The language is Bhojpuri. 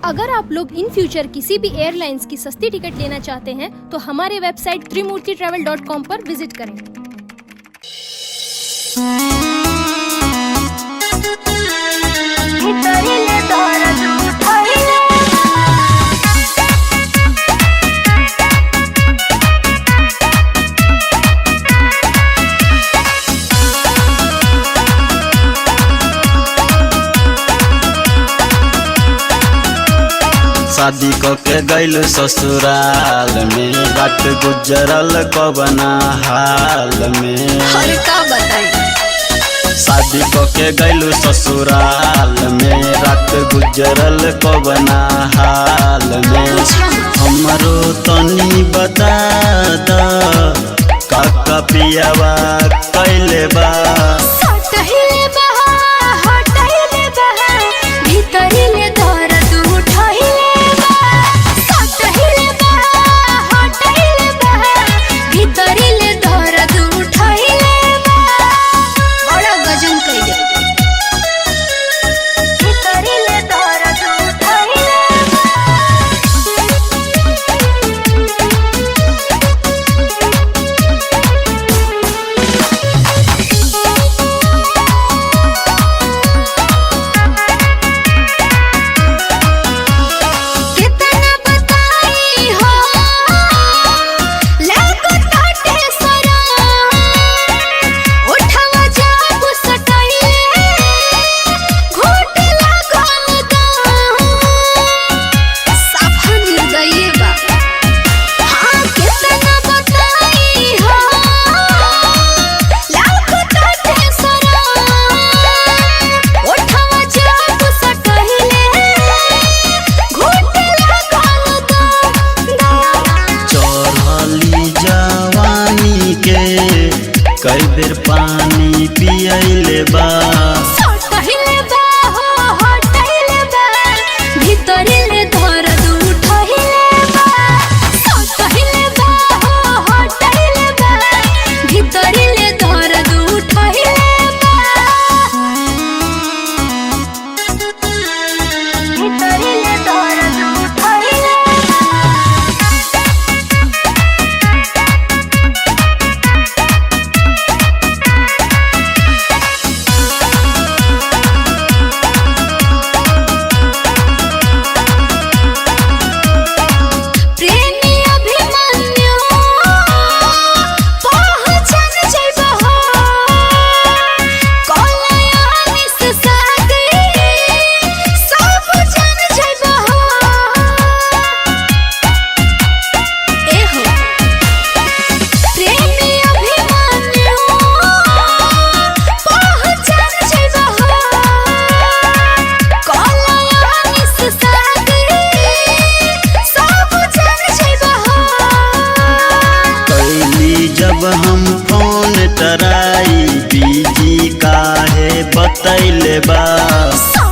अगर आप लोग इन फ्यूचर किसी भी एयरलाइंस की सस्ती टिकट लेना चाहते हैं तो हमारे वेबसाइट त्रिमूर्ति ट्रैवल.कॉम पर विजिट करें। शादी क के गइल ससुराल में, बात गुजरल कवना हाल में। अरे, का बताई? शादी क के गइल ससुराल में, रात गुजरल कवना हाल में। हमरो तनी बता द, काका पियावा कैले बा? सटहिले बहा, हटहिले बहा, भीतरिले दर्द उठहिले बा। सटहिले बहा, हटहिले बहा, भीतरिले दर्द उठहिले बा। बड़ा गजन कइले। भीतरिले दर्द उठहिले बा। कितना बताई हो, लागो ताटे सरा, उठवा जाबू सटाइले, घोट लागल दाम। साफा निर्दयी बा। हाँ, कितना बताई हो, लागो ताटे सरा, उठवा जाबू सटाइले, घोट लागल दाम। चढ़ली जवानी के कई बेर पानी पियले बा। सटहिले बा हो, हटहिले बा, भीतरिले दर्द उठहिले बा। सटहिले बा हो, हटहिले बा, भीतरिले दर्द उठहिले बा। भीतरिले दर्द उठहिले बा। प्रेमी अभिमन्यु पहचान जइबो हो, कलयानी से शादी सब जान जइबो हो। ए हो। प्रेमी अभिमन्यु पहचान जइबो हो, कलयानी से शादी सब जान जइबो हो। कैली जब हम फोन टराई, बीजी काहे बतैले बा? सटहिले